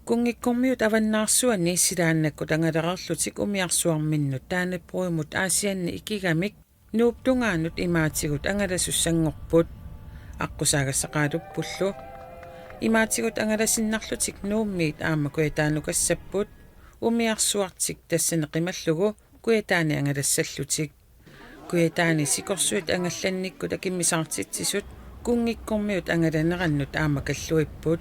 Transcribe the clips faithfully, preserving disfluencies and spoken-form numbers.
Kunngikkormiut avannaarsuani silaannakkut angalarlutik umiarsuarminnut Danebroimut Aasianni ikigamik Nuup tungaanut imaatigut angalasussanngorupput. Aqqusaagassaqaaluppullu. Imaatigut angalasinnarlutik Nuummiit aamma Kujataanukassapput. Umiarsuartik tassani qimallugu Kujataani angalassallutik. Kujataani sikorsuit angallannikkut akimmisaartitsisut kunngikkormiut angalanerannut aamma kalluipput.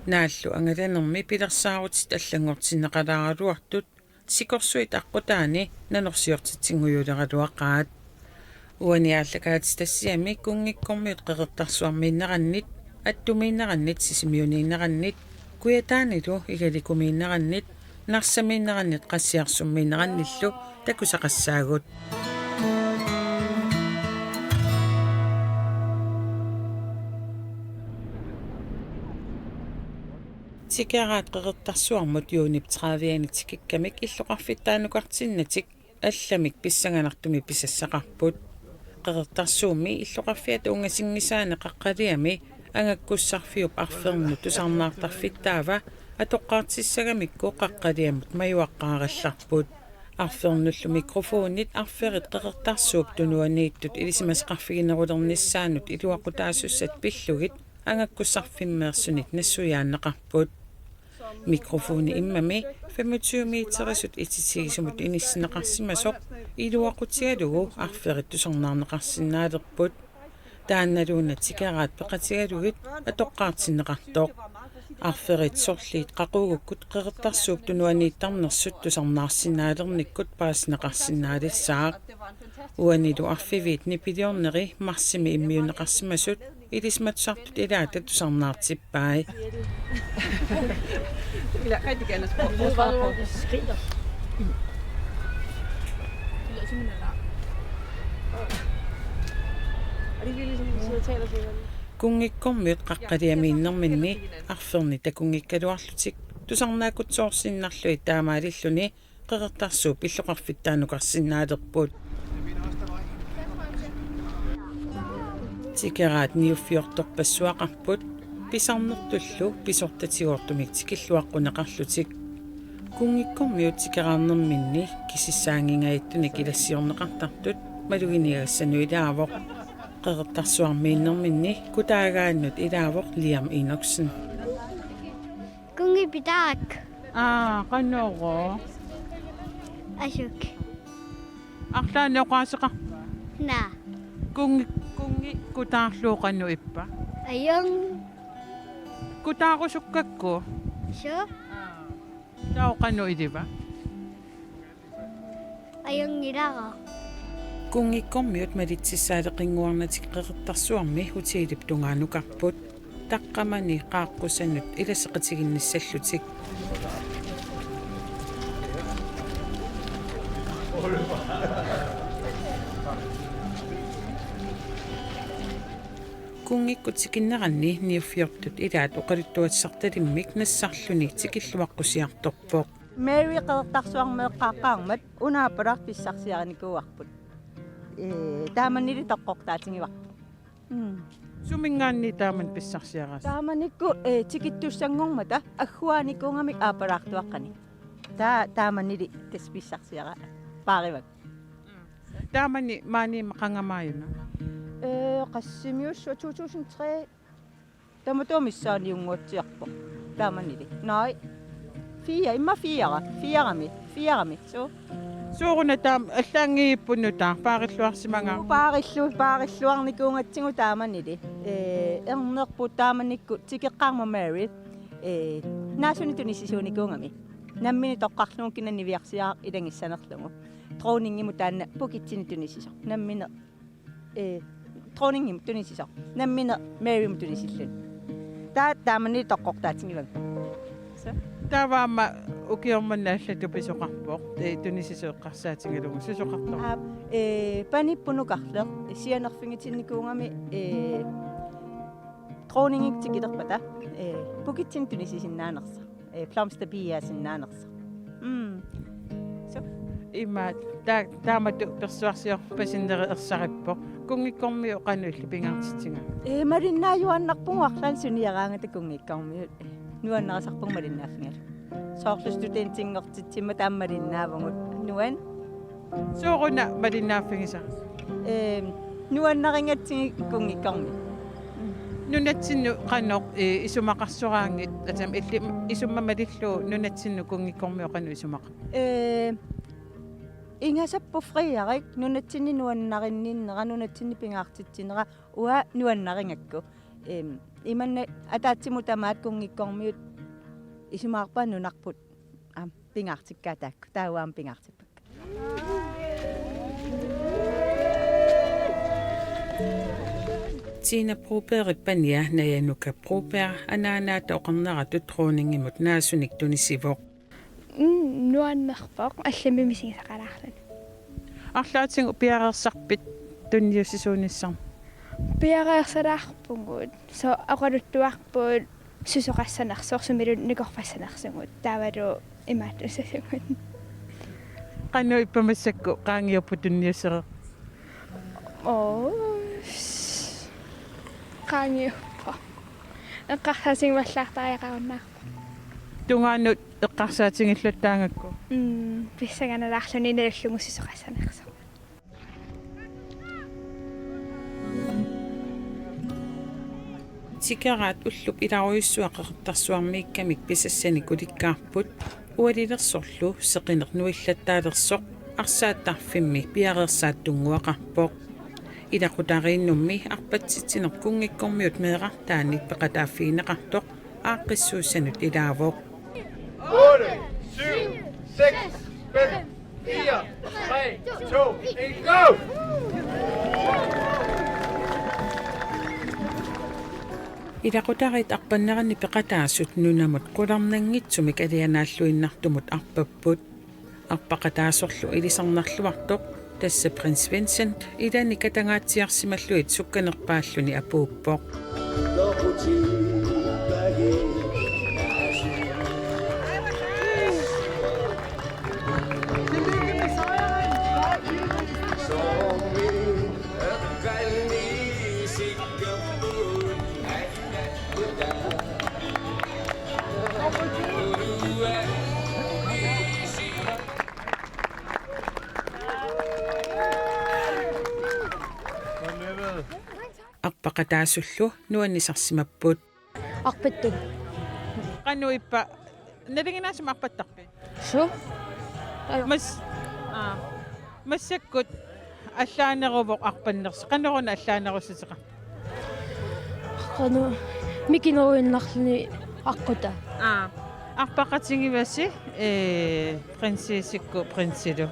Naallu angalanermi pilersaarutit allanngortinneqalaaraluartut sikorsuit aqqutaani nanorsiortitsinngujuleraluaqaat. Uani aallakaatitassiami kunngikkormiut Qeqertarsuarmiinnerannit, Attumiinnerannit, Sisimiuniinnerannit, Kujataanilu Igalikumiinnerannit, Narsamiinnerannit Qassiarsummiinnerannillu takusaqassaagut. Tikeraat Qeqertarsuarmut juunip tredive-ani tikikkamik illoqarfittaanukartinnatik allamik pissanganartumik pisassaqarput. Qeqertarsuummi illoqarfiata ungasinngisaani Qaqqaliami angakkussarfiup arfernut tusarnaartarfittaava atoqqaartissagamikku Qaqqaliamut majuaqqaarallarput. Arfernullu mikrofonit arferit Qeqertarsuup tunuaniittut ilisimasaqarfiginerulernissaannut iluaqutaasussat pillugit angakkussarfimmeersunit nassuiaanneqarput. Mikrofoni immami femogtyve meterisut ititigisumut inissinneqarsimasoq iluaqutigalugu arferit tusarnaarneqarsinnaalerput. Taannaluunniit tikeraat peqatigalugit atoqqaartinneqartoq. Arferit sorliit qaqugukkut Qeqertarsuup tunuaniittarnersut tusarnaarsinnaalernikkut paasineqarsinnaalissaaq. Uanilu arfiviit nipiliorneri marsimi immiunneqarsimasut ilisimatusartut ilaata tusarnaartippai. Jeg vil rigtig gerne have spurgt. Jeg ved bare, hvor du skriger. Det lyder simpelthen larm. Og det bliver ligesom, hvis jeg taler til hinanden. Kunngikkormiut Qaqqaliamiinnerminni arfernit takunngikkaluarlutik tusarnaakkutsoorsinnarlugit taamaalilluni Qeqertarsuup illoqarfittaanukarsinnaalerput. Tikeraat niuffiortorpassuaqarput, pisarnertullu pisortatigoortumik tikilluaqquneqarlutik. Kunngikkormiut tikeraarnerminni kisissaanngingajattunik ilassiorneqartartut maluginiagassanut ilaavoq. Qeqertarsuarmiinnerminni Kutaagaannut ilaavoq Liam Enoksen. Kunngi pitaak. Aa, qanoq? Asuk. Arlaannik oqaaseqarpa? Naa. Kunngi, kunngi kutaarlugu qanoq ippa? Ajunngilaq. Kutaarusukkakku? Suu. Taava qanoq iliva? Ajunngilara. Kunngikkormiut malitsissaaleqinnguarnatik Qeqertarsuarmi hotelip tungaanukarput. Taqqamani qaaqqusanut ilasseqatiginnissallutik. Kunngikkut tikinneranni niuffiortut ilaat oqaluttuassartalimmik nassarluni tikilluaqqusiartorpoq. Mary Qeqertarsuarmeeqqaaqqaarmat una aappalaartoq pissarsiarinikuuarput. Ee, taamannili toqqortaatigivarput. Mm. Suminngaanniit taamani pissarsiaraasa? Taamanikkut, ee, tikittussanngormata agguaanikuugamik aappalaartuaqqani. Taa-, taamannili tassa pissarsiara paarivakka. Taamani maani qangamaajuna? Ee, qassimiussuaq to tusind tre. Tamatuma missaaniunnguatsiarpoq. Taamannili. Nej. Fire, immaqa fire. Firemi. Firemi. Suu. Sooruna taama allaanngippunnu taava paarilluarsimanga. Paarillu-, paarilluarnikuugatsigu taamannili. Ee, ernerput taamanikkut tikeqqaarmat Mary. Ee, naasuni tunisisuunikuugami. Nammineq toqqarlugu kina niviarsiaraq ilagissanerlugu. Dronningimut taanna pukitsinik tunisisoq. Nammineq ee, dronningimut tunisisoq. Nammineq Marymut tunisilluni. Taa-, taamani toqqortaatigivakka. Suu. Taava aamma ukioq manna allatut pisoqarpoq, ee, tunisisut eqqarsaatigalugu susoqartoq. Aap, ee, panippunukarleq, sianerfigitinnikuugami, ee, dronningit tikilerpata, ee, pukitsinik tunisisinnaanersoq. Ee, blomsterbigiaasinnaanersoq. Mm. Suu. Ima ta-, taamatut persuarsiorpasinneri ersarippoq. Kunngikkormiut qanoq illit pingaartitsigaat? Ee, malinnaajuaannarpugut arlaannik suniaraangata kunngikkormiut. nuannarisarpunga malinnaaffigalugu. Soorlu studentinngortitsimmat taama malinnaavugut. Nuan. Sooruna malinnaaffigisara? Ehm, nuannarigatsigu kunngikkormiut. Nunatsinnut qanoq, eh, isumaqarsoraanngit, atam illi isummat malillugu nunatsinnut kunngikkormiut qanoq isumaqar-? Eh, ingasappoq Frederik, nunatsinni nuannarinninnera, nunatsinni pingaartitsinera, uanga nuannarigakku. Ehm, imanna ataatsimut tamaat kunngikkormiut isumaqarpunga nunarput. Aam, pingaartikkaat taakku, taava aamma pingaartippakka. Tina Brobergip pania Naja Nuka Broberg anaanaata oqarneratut dronningimut naasunik tunisivoq. Mm, nuannerpoq, allamik misigisaqalaarluni. Arlaatigut piareersarpit tunniussisuunissannut? Piareersalaarpugut, soorlu oqaluttuarput susoqassanersoq sumilu nikorfassanersugut, taavalu imaattussasugut. Qanoq ippa massakkut qaangiuppat tunniussereerpit? Oo, qaangiuppoq. Eqqarsaatigivallaartariaqarunnaarpoq. Tungaanut eqqarsaatigillattaagakku? Mm, pissanganalaarluni nalullugu susoqassanersoq. Tikeraat ullup ilarujussuaq Qeqertarsuarmiikkamik pisassanik ulikkaarput, ualilersorlu seqineq nuillattaalersoq arsaattarfimmi piareersaattunnguaqarpoq. Ilaqutariinnummi arpatsitsineq kunngikkormiut meerartaannik peqataaffigineqartoq aaqqissuussanut ilaavoq. Otte, syv, seks, fem, fire, tre, to, en, go! Ilaqutariit arpanneranni peqataasut nunamut qularnanngitsumik alianaalluinnartumut arpapput. Arpaqataasorlu ilisarnarluartoq, tassa Prins Vincent, ilani katangaatsiarsimallugit sukkanerpaalluni apuuppoq. Arpaqataasullu nuannisarsimapput. Arpattut. Qanoq ippa, nalinginnaasumik arpattarpit? Suu. Mas-, aa. Massakkut allaaneruvoq arpannersoq. Qanoruna allaanerussuteqarpa? Qanoq mikineruinnarluni aqqutaa. Aa. Arpaqatigivasi, ee, prinsessikkut prinsilu.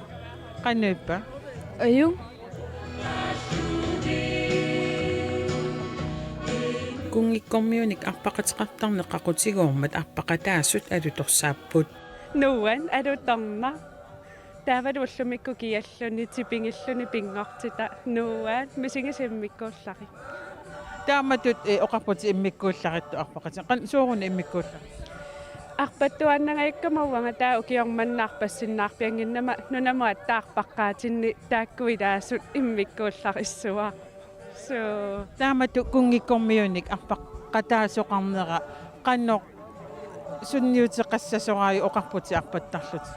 Qanoq ippa? Ajunngilaq. Kunngikkormiunik arpaqateqartarneq qaqutigoormat arpaqataasut alutorsaapput. Nuan alutornaq. Taavalu ullumikkut kialluni, tipigilluni, pinngortitaq, nuan, misigisat immikkuullarit. Taamatut, eh, oqarputit immikkuullaritsi arpaqatit. Qan-, sooruna immikkuullarit? Arpattuaannangajakkama uanga taava ukioq manna arpassinnaarpiannginnama nunamut aatsaat arpaqqaatinni taakku ilaasut immikkuullarissuaq. Suu. Taamatut kunngikkormiunik arpaqataasoqarnera qanoq sunniuteqassasoraajuk oqarputit arpattarlutit?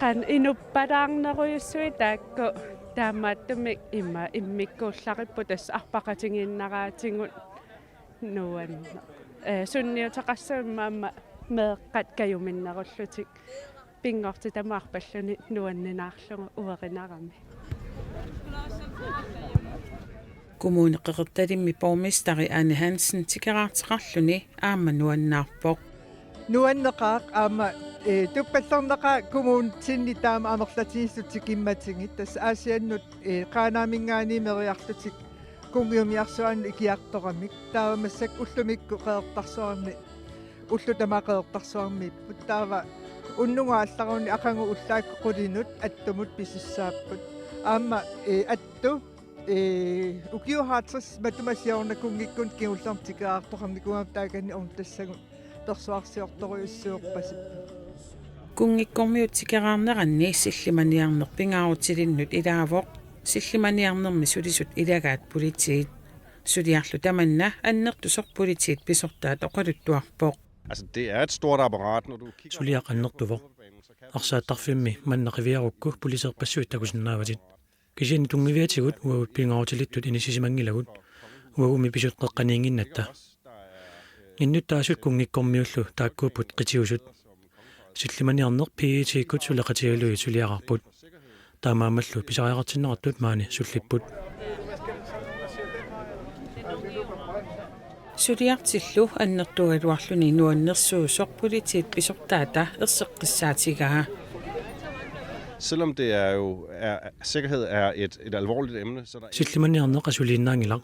Qanoq inuppalaarnerujussuit taakku taamaattumik ima immikkuullaripput tassa arpaqatigiinnaraatigut nuanneq. Ee, sunniuteqassaaq aamma meeqqat kajuminnerullutik. Pinngortitamut arpalluni nuanninaarlugu uerinarami. Kommune Qeqertalimmi borgmesteri Ane Hansen tikeraarteqarluni aamma nuannaarpoq. Nuanneqaaq aamma, eh, tuppallernaqaaq kommunitsinni taama amerlatigisut tikimmatigit, tassa Aasiannut, eh, Qaanaaminngaanniit meriarlutik kunngiumiarsuaannut ikiartoramik. Taava massakkut ullumikkut Qeqertarsuarni ullut tamaat Qeqertarsuarmiipput. Taava unnugu aallaruni aqagu ullaakkut qulinut Attumut pisussaapput. Aamma, ee, Attu, ee, ukiut halvtreds matuma siorna kunngikkunik kingullermik tikeraartoqarnikuugama taakani orntassagut persuarsiortorujussuuppasippoq. Kunngikkormiut tikeraarneranni sillimaniarneq pingaarutilinnut ilaavoq, sillimaniarnermi sulisut ilagaat politiit. Suliarlu tamanna annertusoq politiit pisortaat oqaluttuarpoq. Altså, det er et stort apparat, når du kigger... Suliaq annertuvoq. Arsaattarfimmi manna qiviarukku politeerpassuit takusinnaavatit. Kisianni tunngaviatigut uagut pingaarutilittut inissisimanngilakka. Uagummi pisut qeqqaniinnginnatta. Innuttaasut kunngikkormiullu taakkuupput qitiusut. Sillimaniarneq P E T-kkut suleqatigalugit suliaqarput. Taamaammallu pisariaqartinneqartut maani sullipput. Suliartillu annertugaluarluni nuannersuusoq politiit pisortaata erseqqissaatigaa. Selvom det er jo, er, sikkerhed er et, et alvorligt emne, så er der... Sillimaniarneq asuliinnaanngilaq.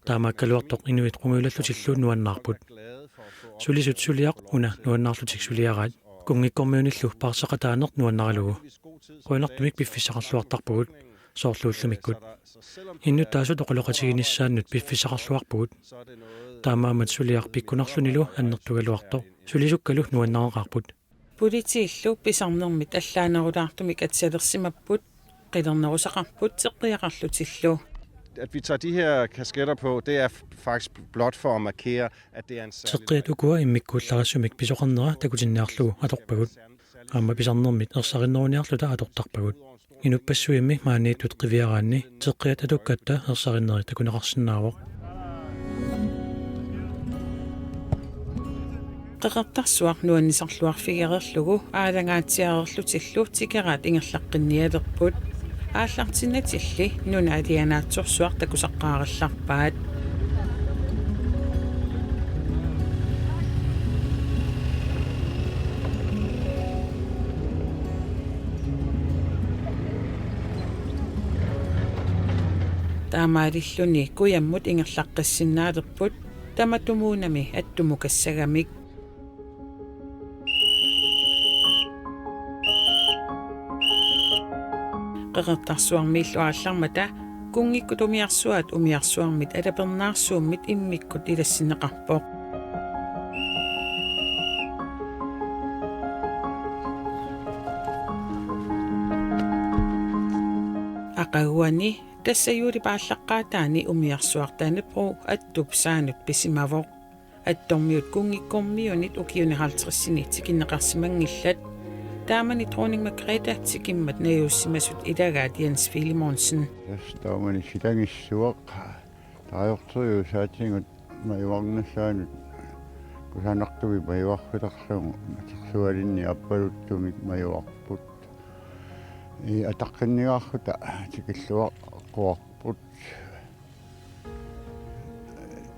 Taamaakkaluartoq inuit qungujulallutillu nuannaarput. Sulisut suliaq una nuannaarlutik suliaraat. Kunngikkormiunillu paarseqataaneq nuannaralugu. Qujanartumik piffissaqarluartarpugut. Soorlu ullumikkut. Innuttaasut oqaloqatiginissaannut piffissaqarluarpugut. Taamaammat suliaq pikkunarlunilu annertugaluartoq. Sulisukkalu nuannareqaarput. Politiillu pisarnermit allaanerulaartumik atisalersimapput, qilernerusaqarput teqqiaqarlutillu. At vi tager de her kasketter på, det er faktisk blot for at markere, at det er en særlig... Teqqiat ukua immikkuullarissumik pisoqarnera takutinniarlugu atorpagut. Aamma pisarnermit ersarinneruniarluta atortarpagut. Inuppassuimmi maaniittut qiviaraanni teqqiat atukkatta ersarinneri takuneqarsinnaavoq. Qeqertarsuaq nuannisarluarfigereerlugu aalangaatsiareerlutillu tikeraat ingerlaqqinnialerput. Aallartinnatilli nunap alianaatsorsuaq takusaqqaarallarpaat. Taamaalilluni kujammut ingerlaqqissinnaalerput tamatumuunami attumukassagamik. Qeqertarsuarmiillu aallarmata kunngikkut umiarsuaat umiarsuarmit alapernaarsuummit immikkut ilassinneqarpoq. Aqaguani tassa juulip aallaqqaataani umiarsuaq Dannebrog attup saanut pisimavoq. Attormiut kunngikkormiunit ukiuni halvtredsini tikinneqarsimanngillat. Taamani dronning Margrethe tikimmat najuussimasut ilagaat Jens Filemonsen. Tassa taamani silagissuaq. Taajorteriusaatigut majuarnissaanut kusanartumik majuarfilerlugu atersualinni aappaluttumik majuarput. Ii ataqqinnigaarluta tikilluaqquarput.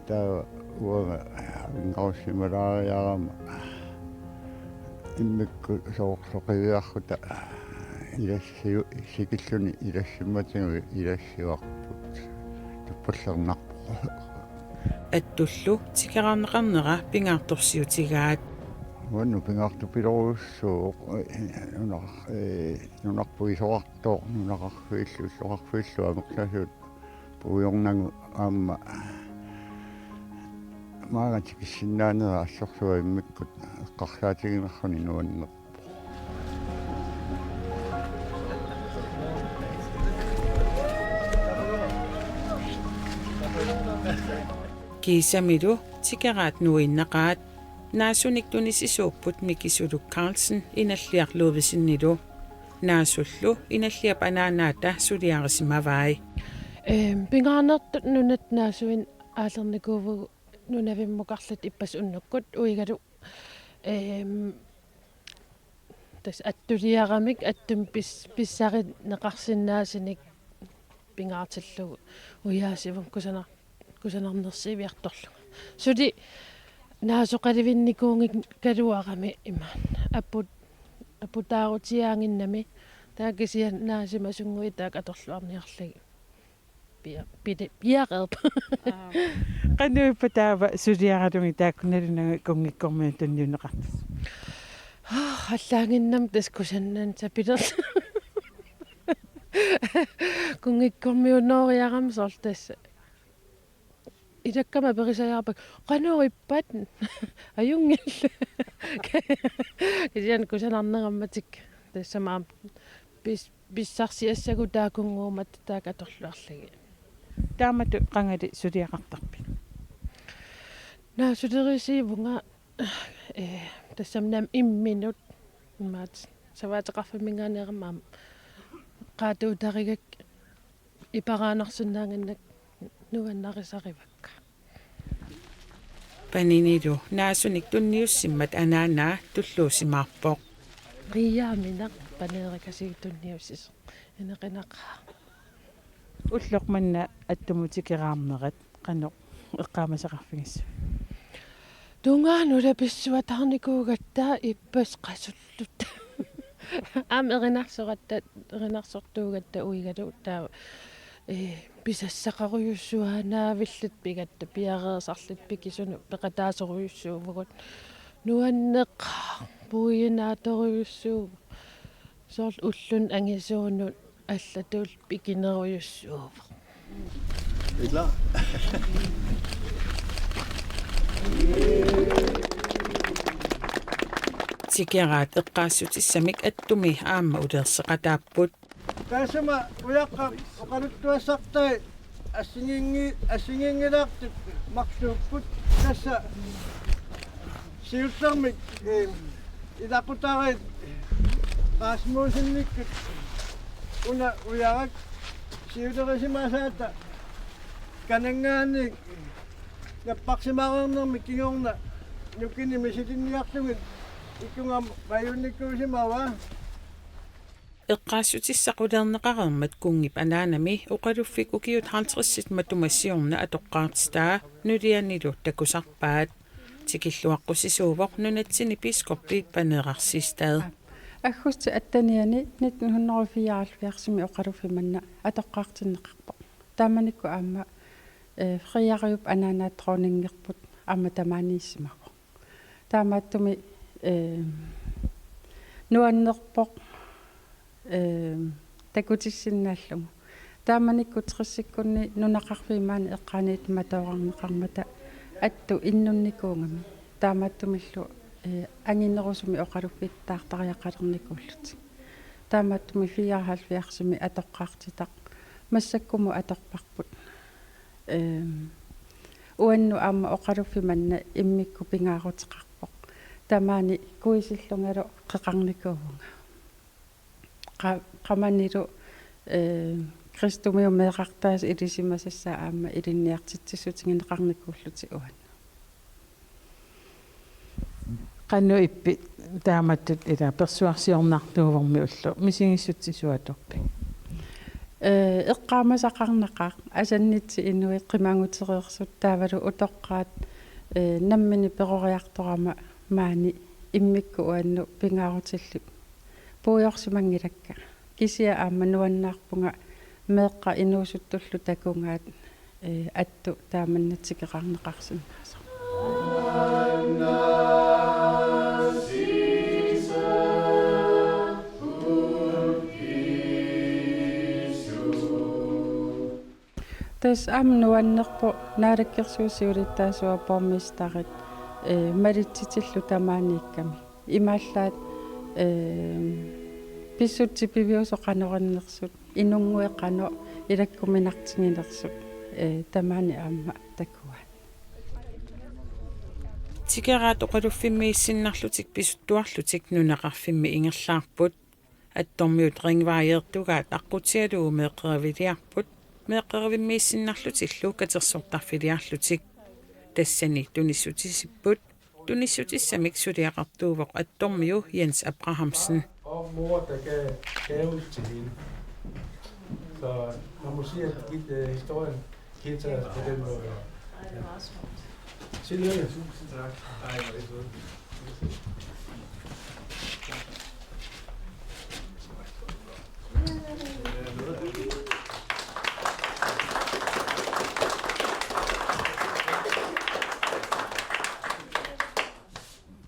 Taava uanga avinngarusimalaariarama immikkut soorlu qiviarluta ilassiu-, sikilluni ilassimmatigut ilassivarput. Tuppallernarpoq. Attullu tikeraarneqarnera pingaartorsiutigaat. Uannut pingaartupilorujussuuvoq, nunar-, ee, nunarput isorartoq, nunaqarfiillu, illoqarfiillu amerlasuut puigornagu aamma maanga tikissinnaanera assorsuaq immikkut eqqarsaatiginerluni nuannerpoq. Kiisamilu tikeraat nuinnaqaat. Naasunik tunisisuupput Miki Suluk Carlsen Inalliaq Ludvigsenilu. Naasullu Inalliap anaanaata suliarisimavai. Ehm, pingaarnertut nunat naasuinnaq aallernikuuvugut nunavimmukarluta ippassaq unnukkut uigalu. Ehm, tassa attuliaramik attumik pis-, pissarinneqarsinnaasunik pingaartillugu ujaasivunga kusanar-, kusanarnersiiviartorlunga. Suli naasoqalivinnikuunngikkaluarami imaat. Aput, aputaarutiaannginnami. Taava kisianni naasimasunnguit taakku atorluarniarlugit. Pia-, pide-, piareerpoq. Aap. Qanoq ippa taava suliaralugit taakku nalunagu kunngikkormiunut tunniunneqartussat? Allaannginnami tassa kusanani sapilerlunga. Kunngikkormiunooriarama soorlu tassa. Ilakkama aperisariaqarpakka: "Qanoq ippat?" Ajunngilaq. Kisianni kusanarnerammatik. Tassami aamma pis-, pissarsiassagut taakunnguummata taakku atorluarlugit. Taamatut qangali suliaqartarpit? Naasulerisiivunga Ee, tassami nammineq imminut imaattoq savaateqarfimminngaanneerama aamma qaatuutarigakku iperaannarsinnaannginnakku nuannarisarivakka. Paninilu naasunik tunniussimmat anaanaa tulluusimaarpoq. Qiiaamineq paneerikasiit tunniussisoq. Ineqinaqaaq. Ulloq manna attumut tikeraarnerat qanoq eqqaamasaqarfigissavit? Tungaanut ulapissuataarnikuugatta ippassaq qasulluta. Aamma erinarsoratta, erinarsortuugatta uigalu taava, ee, pisassaqarujussuuaat naavillit pigatta piareersarluta pikisunut peqataasorujussuuvugut. Nuanneqaaq puiinaatorujussuuvoq. Soorlu ulluni angisuunut allatut pikinerujussuuvoq. Er I klar? Tikeraat eqqaassutissamik attumi aamma ulersaqataapput. Taassuma ujaqqap oqaluttuassartai assigiinngi-, assigiinngilaartut marluupput, tassa siullermik, ee, ilaqutariit Rasmussenikkut una ujarak siulerisimasaata kananngaanniit napparsimareernermi kingorna nukini misilinniarlugit ikkunga majunnikuusimavaa. Eqqaassutissaq uleerneqareermat kunngip anaanami oqaluffik ukiut halvtredsit matuma siorna atoqqaartitaa nulianilu takusarpaat. Tikilluaqqusisuuvoq nunatsinni biskoppi Paneeraq Siegstad. Aggustip attenianni nitten hundrede og fireoghalvfjerdsimi oqaluffimanna atoqqaartinneqarpoq. Taamanikkut aamma, ee, Frederikkip anaanaa dronningerput aamma tamaaniissimavoq. Taamaattumik, ee, nuannerpoq, ee, takutissinnaallugu. Taamanikkut tressikkunni nunaqarfiit maani eqqaaniittumik atoorarneqarmata attut innunnikuugamik. Taamaattumillu, ee, anginerusumik oqaluffittaartariaqalernikuullutik. Taamaattumik fireoghalvfjerdsimi atoqqaartitaq. Massakkumut atorparput. Ehm, uannut aamma oqaluffimanna immikkut pingaaruteqarpoq. Tamaani kuisillungalu qeqarnikuuvunga. Qa-, qamanilu, ehm, kristumiut meerartaasa ilisimasassaat aamma ilinniartitsissutigineqarnikuullutik uannut. Qanoq ippit taamatut ila persuarsiornartuuvormi ulloq misigissutsit suut atorpigit? Ee, eqqaamasaqarnaqaaq asannitsit inuit qimagutereersut taavalu utoqqaat, ee, nammineq peroriartorama maani immikkut uannut pingaarutillit puigorsimanngilakka. Kisianni aamma nuannaarpunga meeqqat inuusuttullu takugaat, ee, attut taamanna tikeraarneqarsinnaasoq. Tassa aamma nuannerpoq naalakkersuisut siulittaasuat borgmesterit, ee, malitsitillu tamaaniikkami. Imaallaat, ee, pissutsit piviusut qanoq innersut, inunnguit qanoq ilakkuminartiginersut, ee, tamaani aamma takuaat. Tikeraat oqaluffimmiissinnarlutik pisuttuarlutik nunaqarfimmi ingerlaarput. Attormiut ringvejeertugaat aqqutigalugu meeqqeriviliarput, meeqqerivimmiissinnarlutillu katersortarfiliarlutik. Tassani tunissutisipput. Tunissutissamik suliaqartuuvoq attormiu Jens Abrahamsen. Og mor, der gav gaven til hende. Så man må sige, at, øh, historien gentager sig på den måde. Ja. Tillykke. Tusind tak. Ej, hvor er I søde.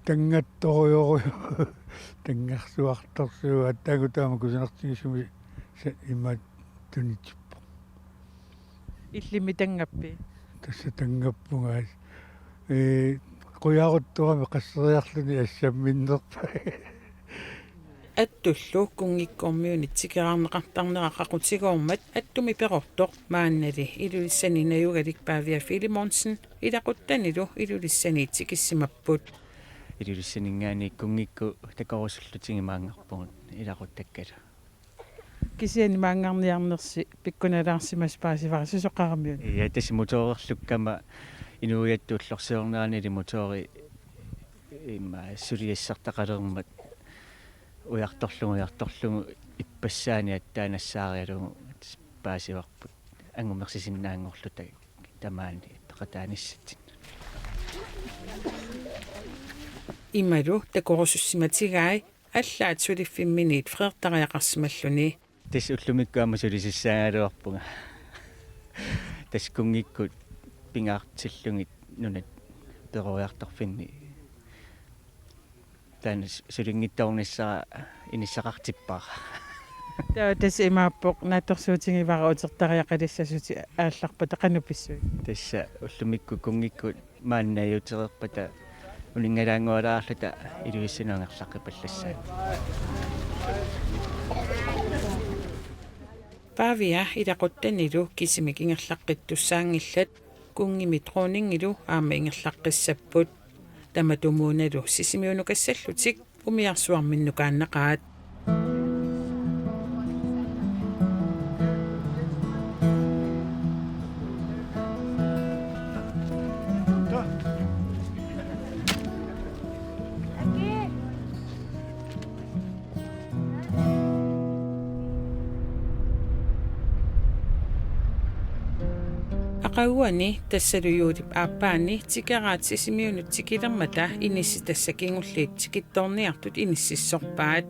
Tanngattorujorujoq. Tanngarsuartorsuuvoq, aatsaat taama kusanartigisumik sa-, imaattunitippoq. Illimmi tanngappit? Tassa tanngappunga. Ee, qujaruttorami qasseriarluni assamminnerpai. Attullu Kunngikkormiunit tikeraarneqartarnera qaqutigoormat attumi perortoq maannali Ilulissani najugalik Pavia Filemonsen ilaquttanilu Ilulissani tikissimapput. Ilulissaninngaanniit kunngikkut takorusullutigimaanngarpugut ilaquttakkalu. Kisianni maanngarniarnersi pikkunalaarsimasoq paasivara, susoqaramiuk? Ja, tassa motorerlukkama inuiattut ullorsiorneranili motori imma suliassartaqalermat ujartorlugu, ujartorlugu ippassaani attaanassaarialugu paasivarput angumersisinnaanngorluta tamaani peqataanissatsinnut. Imalu takorusussimatigai allaat suliffimminit freertariaqarsimalluni. Tassa ullumikkut aamma sulisassaagaluarpunga. Tassa kunngikkut pingaartillugit nunat peroriartorfinni taanna sulinngitsoornissara inissaqartippara. Taava tassa imaappoq naatsorsuutigivara utertariaqalissasutit aallarpata, qanoq pissuit? Tassa ullumikkut kunngikkut maani najuutereerpata uninngalaanngualaarluta Ilulissanut angerlaqqipallassaaq. Pavia ilaquttanilu kisimik ingerlaqqittussaanngillat, kunngimit dronningilu aamma ingerlaqqissapput. Tamatumuunalu Sisimiunukassallutik umiarsuarminnukaannaqaat. Aqaguani tassalu juulip aappaani tikeraat Sisimiunut tikilermata inissi tassa kingulliit tikittoorniartut inississorpaat.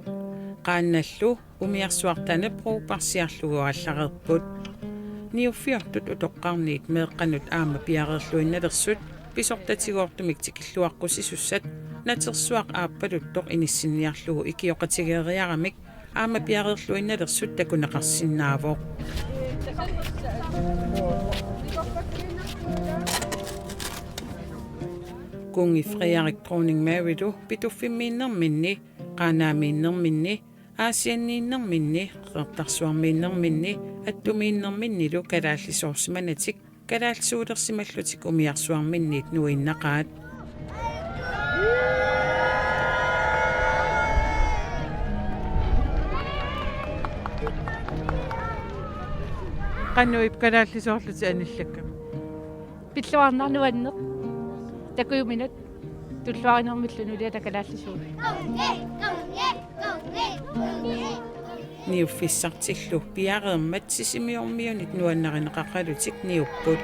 Qaannallu umiarsuartaanna proparsiarlugu aallareerput. Niuffiortut utoqqarniit meeqqanut aamma piareerluinnalersut pisortatigoortumik tikilluaqqusisussat natersuaq aappaluttoq inissinniarlugu ikioqatigeeriaramik aamma piareerluinnalersut takuneqarsinnaavoq. Kunngi Frederik dronning Marylu Pituffimmiinnerminni, Qaanaamiinnerminni, Aasianniinnerminni, Qeqertarsuarmiinnerminni, Attumiinnerminnilu kalaallisoorsimanatik kalaallisuulersimallutik umiarsuarminniit nuinnaqaat. Qanoq ippa kalaallisoorlutit anillakkama? Pilluarnaq, nuanneq. Takujuminut tulluarinermillu nuliata kalaallisuut. Niuffissartillu piareermat Sisimiormiunit nuannarineqaqalutik niupput.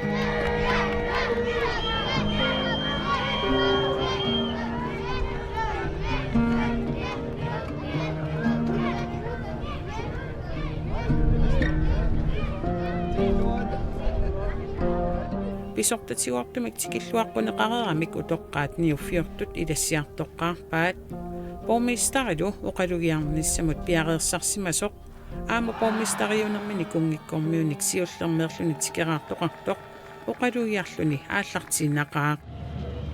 Pisortatigoortumik tikilluaqquneqareeramik utoqqaat niuffiortut ilassiartoqqaarpaat. Borgmesterilu oqalugiarnissamut piareersarsimasoq aamma borgmesteriunermini kunngikkormiunik siullermeerluni tikeraartoqartoq oqalugiarluni aallartiinnaqaaq.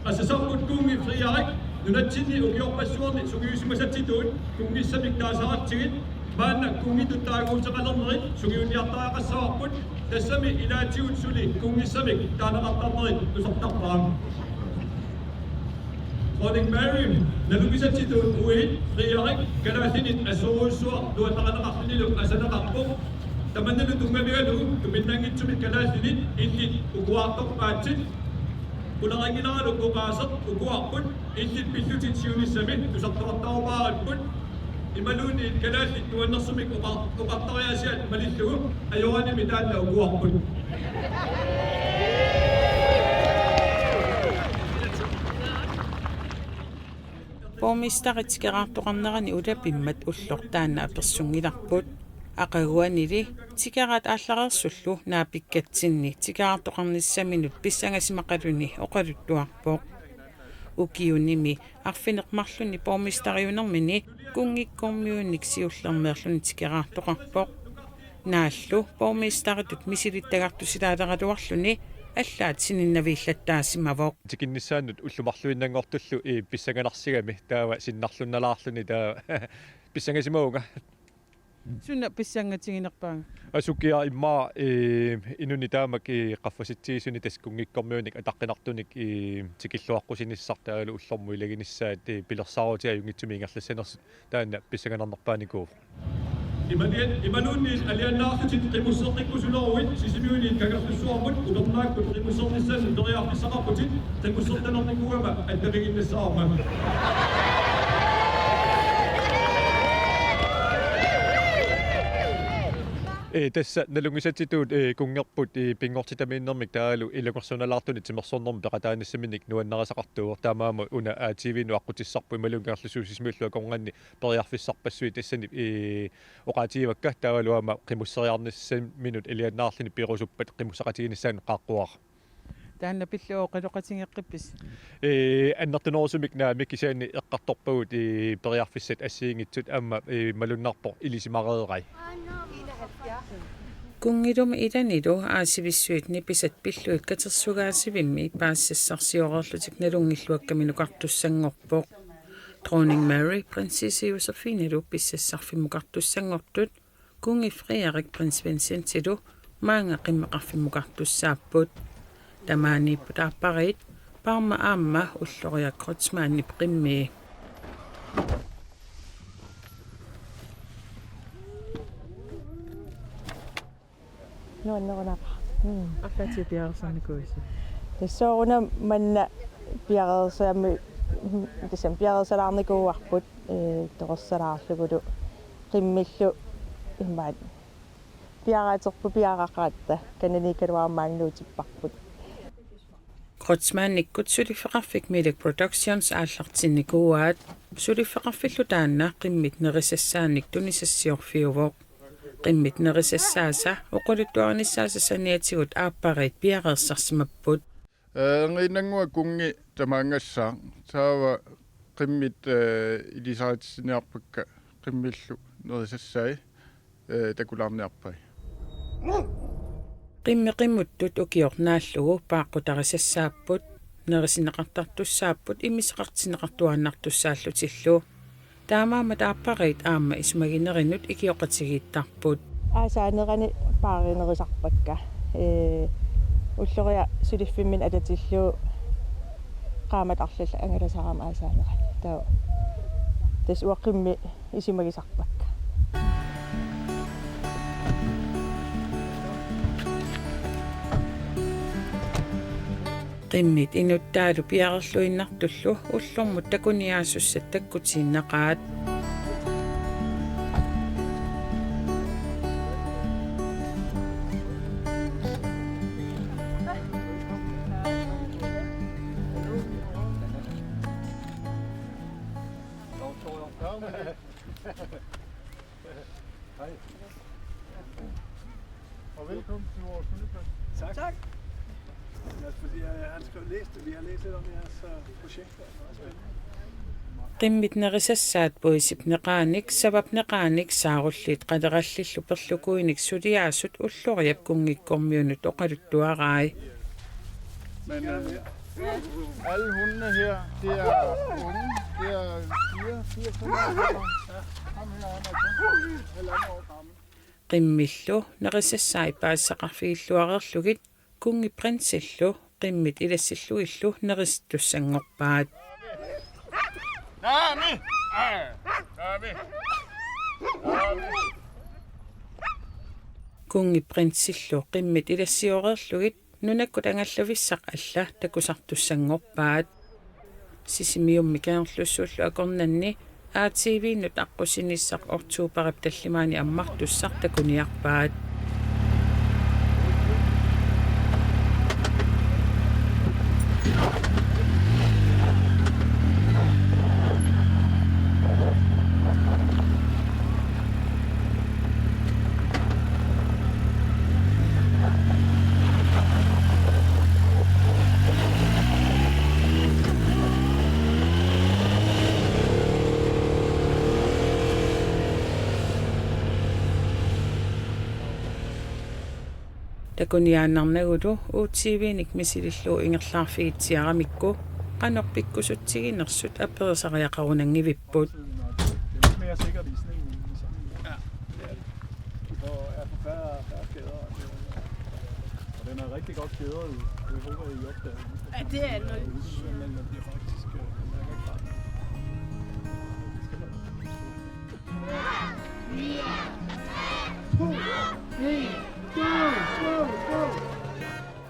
Asasarput kunngi Frederik nunatsinni ukiorpassuarni sungiusimasatsitut kunngissamik taasaqartigit, maanna kunngitut taaguuteqalernerit sungiunniartariaqassavarput, tassami ilaatigut suli kunngissamik taaneqartarnerit tusartarpara. Dronning Mary nalugisatsitut uiit Frederik kalaallinit assorujussuaq nuannarineqarlunilu asaneqarpoq. Tamannalu tunngavigalugu tupinnanngitsumik kalaallinit illit ukuartorpaatsit. Qularinngilaraluk oqaaseq ukuarput, illit pillutit siunissami tusartuartarumaaripput. Imaluunniit kalaallit nuannersumik oqa-, oqartariaasiat malillugu ajoranimi taanna ukuarput. Borgmesteri tikeraartoqarnerani ulapimmat ulloq taanna apersunngilarput. Aqaguanili tikeraat aallareersullu naapikkatsinni tikeraartoqarnissaminut pissangasimaqaluni oqaluttuarpoq. Ukiunimi arfineq-marlunni borgmesteriunermini kunngikkormiunik siullermeerluni tikeraartoqarpoq. Naallu borgmesteritut misilittagartusilaaraleraluarluni allaat sininnaviillattaasimavoq. Tikinnissaannut ullut marluinnanngortullu ii pissanganarsigami taava sinnarlunnalaarluni taava pissangasimavunga. Suna pissangatiginerpaanga? Asukiaq immaqa, eh, inunnik taamak, eh, qaffasitsigisuni tassa kunngikkormiunik ataqqinartunik, eh, tikilluaqqusinissaq taavalu ullormut ilaginissaat, eh, pilersaarutiga ajunngitsumik ingerlassanersut taanna pissanganarnerpaanikuuvoq. Imani-, imaluunniit alianaarlutit qimusseqqikkusuleruit Sisimiuniit Kangerlussuarmut upernaakkut qimussernissaannut periarfissaqarputit, qimussertanernikuugama attaviginnassavarma. Ee, tassa nalunngisatsitut, ee, kunngerput, ee, pinngortitamiinnermik taavalu ilungersunalaartunik timersornermik peqataanissaminnik nuannarisaqartuuvoq, taamaammat una A T V-nut aqqutissarput imaluunniit Kangerlussuup Sisimiullu akornanni periarfissarpassuit tassani, ee, oqaatigivakka taavalu aamma qimusseriarnissaminut alianaarluni pilersuuppat qimusseqatiginissaanut qaaqqua. Taanna pillugu oqaloqatigeqqippisi? Ee, annertunerusumik naamik kisianni eqqartorpagut, ee, periarfissat assigiinngitsut aamma, ee, malunnarpoq ilisimareerai. Kunngilumi ilanilu aasivissuit nipisat pillugit katersugaasivimmi paasisassarsioreerlutik nalunngilluakkaminukartussanngorpoq. Dronning Mary, prinsesse Josephinilu pissassarfimmukartussanngortut, kunngi Frederik, prins Vincentilu maanga qimmeqarfimmukartussaapput. Tamaaniipput aappariit Parma aamma ulloriaq Kreutzmannip qimmii. Nuannerunaqaaq. Mm. Arlaatigut piareersarnikuuisi? Tassa soorunami manna piareersami-, tassami piareersalaarnikuuarput, ee, toqorsalaarlugulu qimmillu imaat piareerput piaraqaatta kananiikkaluarama maanga nuutipparput. Kreutzmannikkut suliffeqarfik Milek Productions aallartinnikuuaat. Suliffeqarfillu taanna qimmit nerisassaannik tunisassiorfiuvoq. Qimmit nerisassaasa oqaluttuarinissaasa saniatigut aappariit piareersarsimapput. Ee, eringiinnannguaq kunngi tamaanngassaaq. Taava qimmit, ee, ilisaritsiniarpakka qimmillu nerisassai, ee, takulaarniarpai. Qimmit qimuttut ukiut naallugu paaqqutarissapput, nerisinneqartartussaapput immiseqartinneqartuaannartussaallutillu. Taamaammat aappariit aamma isumaginerinnut ikioqatigiittarput. Aasaanerani paarinerisarpakka. Ee, ulloriaq suliffimminni atatillugu qaammat arlallit angalasarami aasaanerani. Taava tassa uanga qimmit isumagisarpakka. Qimmit inuttaalu piareerluinnartullu ullormut takuniaasussat takkutiinnaqaat. Hej. Og velkommen til vores fødeplads. Tak. Tak. Lad os få lige, øh, han skrev læst, vi har læst lidt om jeres, øh, projekt. Det er meget spændende. Qimmit nerisassaat puisip neqaanik, savap neqaanik saarulliit qalerallillu perlukuinik suliaasut ulloriap kunngikkormiunut oqaluttuarai. Men, øh, alle hundene her, det er unge. Det er fire, fire, fem år. Ham her, han er kun halvandet år gammel. Qimmillu nerisassaat paasisaqarfigilluareerlugit kunngi prinsillu qimmit ilassillugillu nerisittussanngorpaat. Kunngi prinsillu qimmit ilassioreerlugit nunakkut angallavissaq alla takusartussanngorpaat. Sisimiummi Kangerlussuullu akornanni A T V-nut aqqusinissaq oktobarip tallimaani ammartussaq takuniarpaat. Takuniaannarnagulu U T V-nik misilillugu ingerlaarfigitsiaramikku qanoq pikkusutsiginersut aperisariaqarunanngivipput. Det er lidt mere sikkert i sådan en, i sådan en. Ja. Rigtig godt gæret. Jeg håber, I opdager det. Ja, det er noget. Men man bliver faktisk øh, man mærker ikke bare.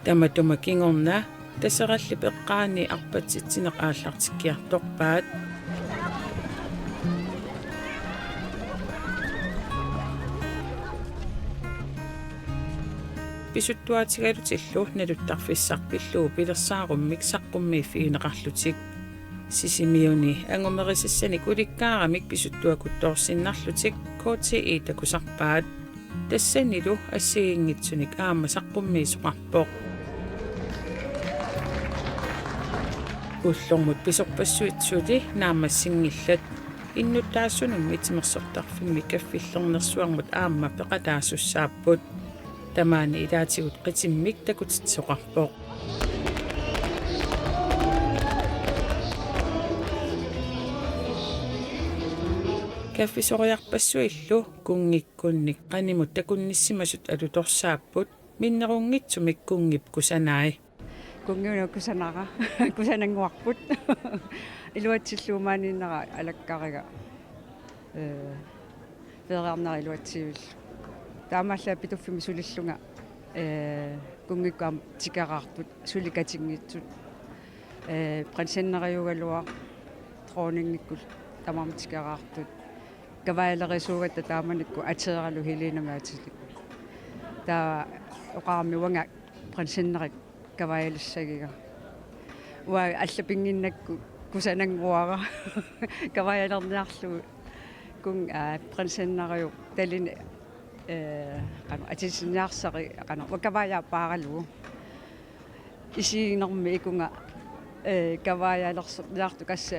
Tamatuma kingorna Taseralliup eqqaani arpatsitsineq aallartikkiartorpaat. Pisuttuatigalutillu naluttarfissaq pillugu pilersaarummik saqqummiiffigineqarlutik. Sisimiuni angumerisassanik ulikkaaramik pisuttuakuttoorsinnarlutik K T I takusarpaat. Tassanilu assigiinngitsunik aamma saqqummiisoqarpoq. Ullormut pisorpassuit suli naammassinngillat. Innuttaasunummi timersortarfimmi kaffillernersuarmut aamma peqataasussaapput. Tamaani ilaatigut qitimmik takutitsisoqarpoq. Kaffisoriarpassuillu kunngikkunnik qanimut takunnissimasut alutorsaapput minnerunngitsumik kunngip kusanai. Kunngiuna kusanara, kusanannguarput. Iluatsillugu maaniinnera alakkariga. Ee, feeriarnera iluatsivillu. Taamaallaat Pituffimmi sulillunga ee, kunngikkut aamma tikeraartut, suli katinngitsut. Ee, prinsenneriugaluaq, dronningikkut tamarmik tikeraartut. Kavaajalerisuugatta taamanikkut ateeralu Helenamik atilik. Taava oqarami uanga prinsennerik kavaajalassagiga. Uanga allapinnginnakku kusanannguara. Kavaajalerniarlugu kun aa prinsenneriup talini ee, qanoq, atisinniarsari, qanoq, uanga kavaajaa paaralugu. Isiginermi ikunga ee, kavaajalersorniartoq kassa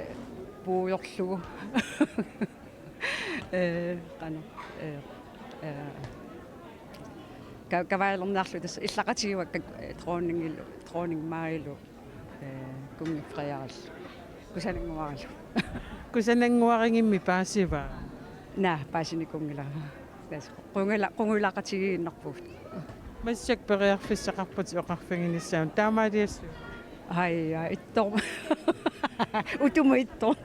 puujorlugu. Ee, qanoq, ee, ee, ka-, kavaajalerniarlugu tassa illaqatigivakka, ee, dronningilu, dronning Marilu, ee, kunngip Frederikillu. Kusanannguaralu. Kusanannguarigimmik paasivaa? Naa, paasinikuunngilanga. Tassa qungula-, qungulaqatigiinnarpugut. Massakkut periarfissaqarputit oqarfiginissamut. Taamaaliassavit? Ai, ja, ittoq. Utumut ittoq.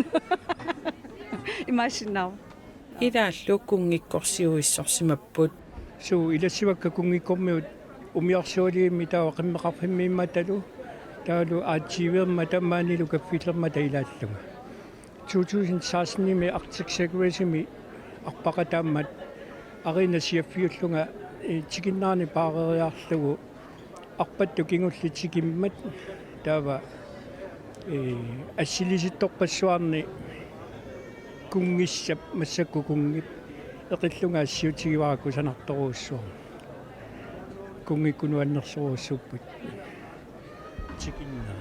Imaassinnaavoq. Ilaallu kunngikkorsiuissorsimapput. Suu, ilassivakka kunngikkormiut umiarsualivimmik taava qimmeqarfimmiimmatalu, taavalu A T V-rmata maanilu kaffillermata ilaallunga. To tusind seksten-imi Arctic Circus-imi arpaqataammat arenaasiaffiullunga, ee, tikinnerani paareriarlugu arpattut kingulliit tikimmat taava, ee, assilisittorpassuarni kunngissap massakkut kunngip eqillunga assiutigivara kusanartorujussuarmik. Kunngikkut nuannersorujussuupput tikinnera.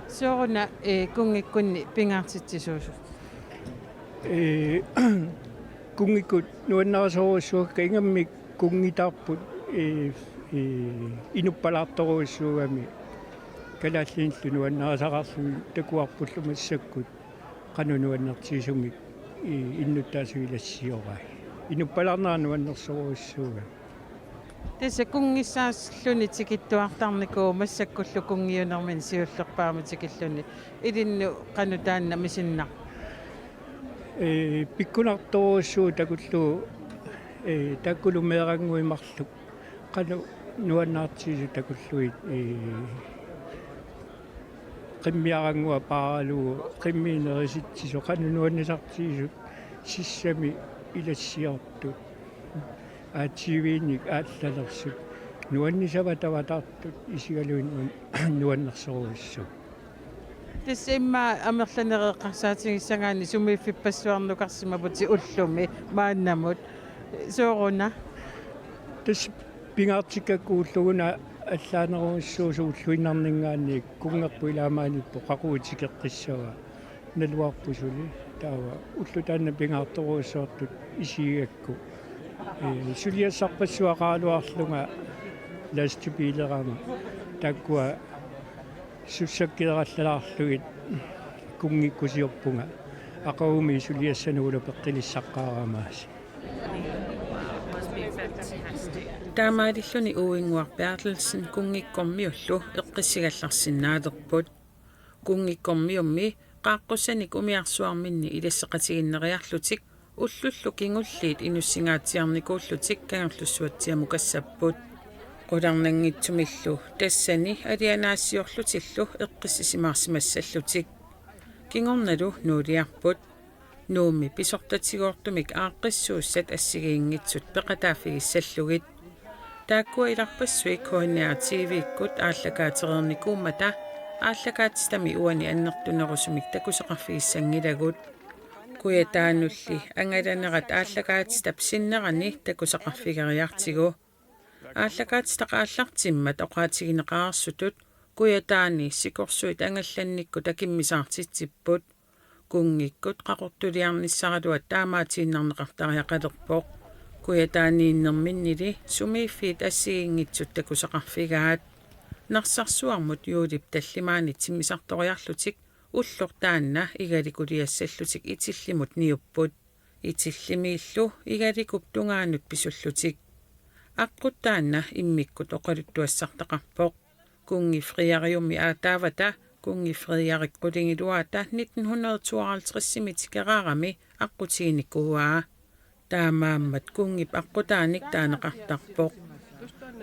Sooruna, ee, kunngikkunni pingaartitsisuusut? Ee, kunngikkut nuannarisorujussuakka ingammik kunngitaarput, ee, ee, inuppalaartorujussuugami kalaallinillu nuannarisaqarlugit takuarpullu massakkut qanoq nuannertigisumik, ee, innuttaasut ilassiugai. Inuppalaarnera nuannersorujussuugami. Tassa kunngissaasulluunniit tikittuartarnikuuvoq massakkullu kunngiunermini siullerpaamik tikilluni. Ilinnut qanoq taanna misinnarpa? Ee, pikkunartorujussuuvoq takullugu, ee, taakkulu meerannguit marluk qanoq nuannaartigisut takullugit, ee, qimmiarannguaq paaralugu, qimmit nerisitsisoq, qanoq nuannisartigisut sissami ilassiortut. A T V-nik aallalersut. Nuannisavata avatartut isigalugit nuan-, nuannersorujussuuvoq. Tassa immaqa amerlanerit eqqarsaatigissagaanni sumiiffippassuarnukarsimavutit ullumi maannamut. Sooruna? Tassa pingaartikkakku ulluguna allaanerujussuusut ulluinnarninngaanniit kunngerput ilaat maaniipput qaqugu tikeqqissavaa. Naluarput suli taava ulloq taanna pingaartorujussuartut isigigakku. Ee, suliassarpassuaqaraluarlunga lastbiilerama taakkua sussakkeerallalaarlugit kunngikkusiorpunga aqagumut suliassanut ulapeqqilissaqqaaramaassi. Taamaalilluni Uinguaq Berthelsen Kunngikkormiullu eqqissigallarsinnaalerput. Kunngikkormiummi qaaqqussanik umiarsuarminni ilasseqatigiinneriarlutik ullullu kingulliit inussingaatsiarnikuullutik Kangerlussuatsiamukassapput. Qularnanngitsumillu tassani alianaassiorlutillu eqqissisimaarsimassallutik. Kingornalu Nuuliarput. Nuummi pisortatigoortumik aaqqissuussat assigiinngitsut peqataaffigissallugit. Taakkua ilarpassuit K N R T V-kkut aallakaatereernikuummata aallakaatitami uani annertunerusumik takusaqarfigissanngilagut. Kujataanulli angalanerat aallakaatitap sinnerani takusaqarfigeriartigu. Aallakaatitaq aallartimmat oqaatigineqareersutut Kujataani sikorsuit angallannikkut akimmisaartitsipput. Kunngikkut qaqortuliarnissaraluat taamaatiinnarneqartariaqalerpoq. Kujataaniinnerminnili sumiiffiit assigiinngitsut takusaqarfigaat. Narsarsuarmut juulip tallimaani timmisartoriarlutik ulloq taanna igalikuliassallutik Itillimut niupput. Itillimiillu igalikup tungaanut pisullutik. Aqqut taanna immikkut oqaluttuassartaqarpoq. Kunngi Frederiummi aataavata Kunngi Frederik qulingiluaata nitten hundrede tooghalvtredsimi tikeraarami aqqutiginikuuaa. Taamaammat kunngip aqqutaanik taaneqartarpoq.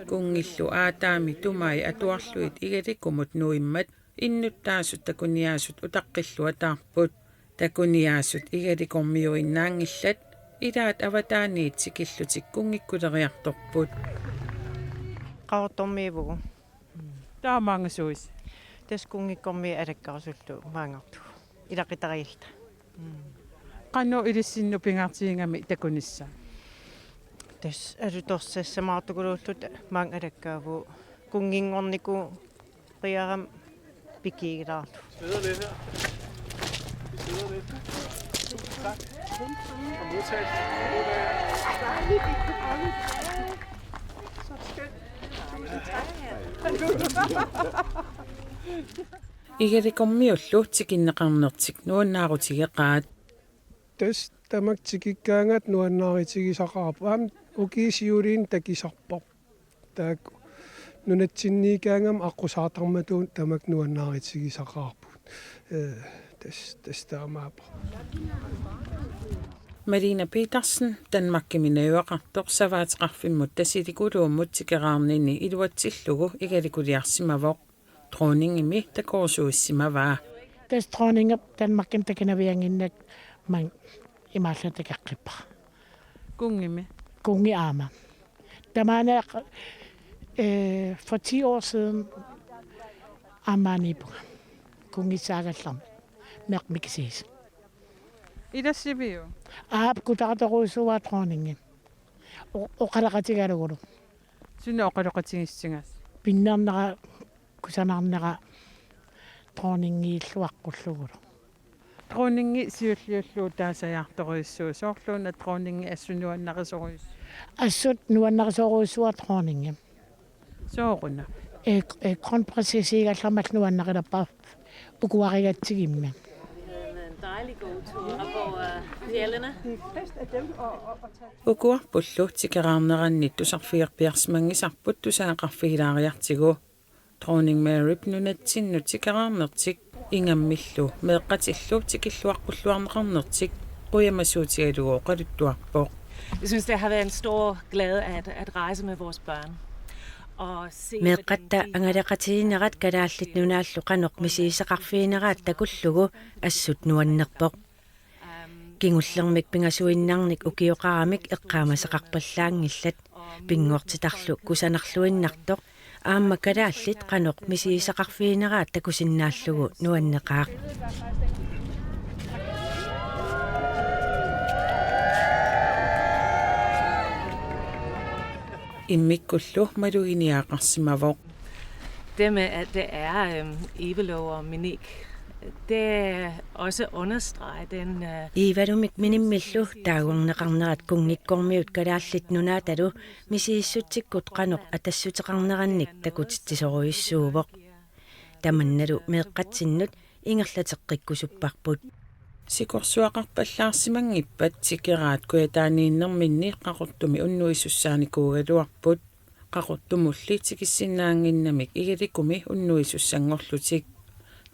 Kunngillu aataami tumai atuarlugit igalikumut nuimmat innuttaasut takuniaasut utaqqilluataarput. Takuniaasut igalikormiuinnaanngillat, ilaat avataaniit tikillutik kunngikkuleriartorput. Qaqortormiivugut. Taamaangasuusi. Tassa Kunngikkormiut alakkarusullu maanngartugut. Ilaqutariilluta. Qanoq ilissinnut pingaartigigami takunissaa? Tassa alutorsassamaartukuluulluta maanga alakkaavugut. Kunnginngornikuugiarami pikiigilaarlugu. Igalikormiullu tikinneqarnertik nuannaarutigeqaat. Tassa tamakku tikikkaangatta nuannaarutigisaqaarput. Aamma ukiut siuliini takusarput. Taakku nunatsinniikkaangama aqqusaartarmatuuna tamakku nuannaarutigisaqaarput. Ee, tassa, tassa taamaappoq. Malene Petersen, Danmarkimi najugaqartoq savaateqarfimmut Tasilikuluummut tikeraarnini iluatsillugu igalikuliarsimavoq. Dronningimi takorusuissimavaa. Tassa dronningip Danmarkimi takinaviannginnakku maanga imaallaat takoqqippara. Kunngimi? Kunngi aamma. Tamaana, øh, for ti år siden aamma niippunga. Kunngissaagallarmat. Meeqqat mikisigisut. Ilassiviuk? Aap, kusanartorujussuuara dronningi. O-, oqaloqatigalugulu. Suna oqaloqatigissigaas? Pinnernera, kusanarnera dronningiillu aqqullugulu. Dronningi siulliullugu taasajaartorujussuuvoq, soorluuna dronningi assut nuannarisorujussuuvoq? Assut nuannarisorujussuuara dronningi. Sooruna? Ee, ee, kronprinsessiigallarmat nuannarilerpara ukuarigatsigimmat. En dejlig gåtur op over fjellene. Ukuarpullu tikeraarneranni tusarfigerpiarsimanngisarput tusagaqarfigilaariartigu. Dronning Maryp nunatsinnut tikeraarnertik ingammillu meeqqatillu tikilluaqqulluarneqarnertik qujamasuutigalugu oqaluttuarpoq. Jeg synes, det har været en stor glæde at, at rejse med vores børn. Og se, hvordan Meeqqatta de har angalaqatiginerat Kalaallit Nunaallu qanoq misigisaqarfigineraat takullugu assut nuannerpoq. Kingullermik pingasuinnarnik ukioqaramik eqqaamasaqarpallaanngillat, pinngortitarlu kusanarluinnartoq aamma kalaallit qanoq misigisaqarfigineraat takusinnaallugu nuanneqaaq. Immikkullu maluginiagaqarsimavoq. Det med, at det er, øhm, Ivelove og Minik, det er også understreger den, øh, Iivalumik Minimmillu taagorneqarnerat Kunngikkormiut Kalaallit Nunaatalu misigissutsikkut qanoq atassuteqarnerannik takutitsisorujussuuvoq. Tamannalu meeqqatsinnut ingerlateqqikkusupparput. Sikorsuaqarpallaarsimanngippat Tikeraat Kujataaniinnerminni Qaqortumi unnuisussaanikuugaluarput. Qaqortumulli tikissinnaannginnamik Igalikumi unnuisussanngorlutik.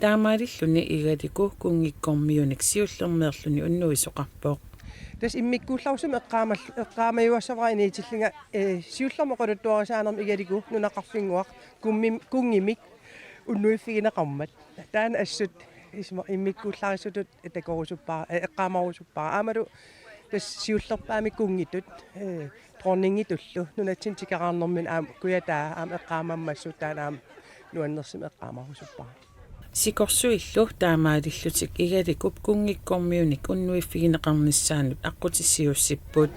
Taamaalilluni Igaliku kunngikkormiunik siullermeerluni unnuisoqarpoq. Tassa immikkuullarissumik eqqaamal-, eqqaamajuassavara inuutillinga, eh, siullermik oqaluttuarisaanermi Igalikut nunaqarfinnguaq kummim-, kunngimik unnuiffigineqarmat. Taanna assut isuma immikkuullarissutut takorusuppara, eh, eqqaamarusuppara. Aammalu tassa siullerpaamik kunngitut, eh, dronninngitullu nunatsinni tikeraarnermini aamma Kujataa aamma eqqaamammassuk taanna aamma nuannersumik eqqaamarusuppara. Sikorsuillu taamaalillutik Igalikup kunngikkormiunik unnuiffigineqarnissaanut aqqutissiuussipput.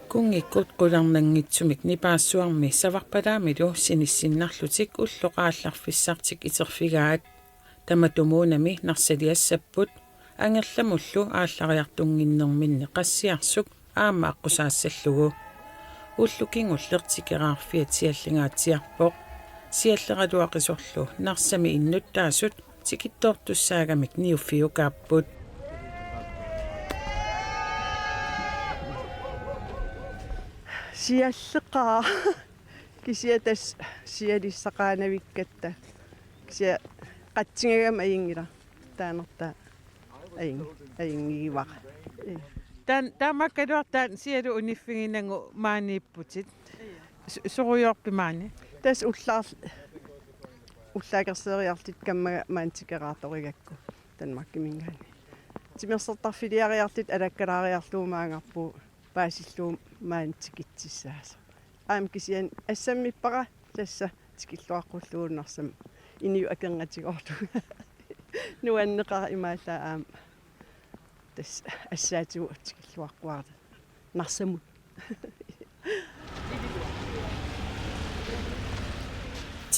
Kunngikkut qularnanngitsumik nipaassuarmi savarpalaamilu sinissinnarlutik ulloq aallarfissartik iterfigaat. Tamatumuunami narsaliassapput, angerlamullu aallariartunnginnerminni qassiarsuk aamma aqqusaassallugu. Ulloq kingulleq Tikeraarfiat siallingaatsiarpoq. Sialleraluaqisorlu Narsami innuttaasut tikittoortussaagamik niuffiukaapput. Sialleqaaq. Kisianni tassa sialissaqaanavikkatta. Kisianni qatsigagama ajunngilaq. Taanertaa ajun-, ajunngigivara. Ii. Taan-, taamaakkaluartoq taanna sialu uniffiginagu maaniipputit. Su-, sorujoorpit maani? Tassa ullaar-, ullaakerseeriarluta kammaga maani tikeraartorigakku Danmarkiminngaanniit. Timersortarfiliariarluta alakkalaariarlugu maanngarpugut paasillugu maani tikitsissaasoq. Aamma kisianni assammippara tassa tikilluaqqullugu Narsami inuit akornatigoorlugit. Nuanneqaaq imaallaat aamma tassa assaatigut tikilluaqquarta Narsamut.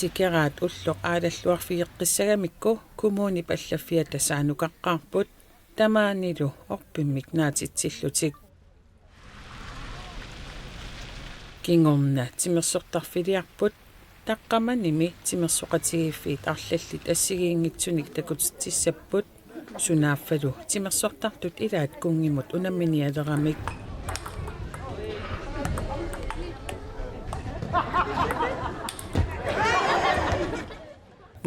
Tikeraat ulloq aalalluarfigeqqissagamikku kommunip allaffiata saanukaqqaarput tamaanilu orpimmik naatitsillutik. Kingorna timersortarfiliarput, taqqamanimi timersoqatigiiffiit arlallit assigiinngitsunik takutitsissapput, sunaaffalu timersortartut ilaat kunngimut unamminialeramik.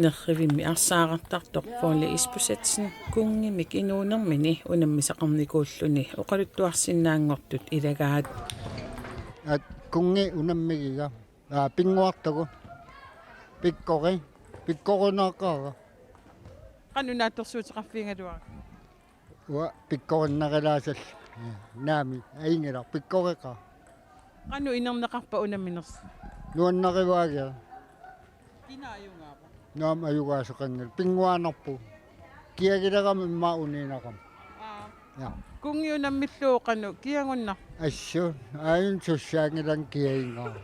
Nerrivimmi arsaarartartoq Paule Isbosethsen kunngimik inuunermini unammisaqarnikuulluni oqaluttuarsinnaanngortut ilagaat. At kunngi unammigiga. Aa, pinnguartagu. Pikkori. Pikkorinaqaara. Qanoq naatsorsuuteqarfigigaluaruk? Uanga pikkorinnarilaassallunga. Naamik, ajunngilaq, pikkoreqaaq. Qanoq inerneqarpa unamminersi? Nuannarivaagilaq. Kina ajugaava? Naamik, ajugaasoqanngilaq. Pinnguaannarpugut. Kiagilerama immaqa uniinnarama. Aa. Ja. Kunngi unammillugu qanoq kiagunnarpa? Assut, aajuna sussaanngilanga kiaginngaa.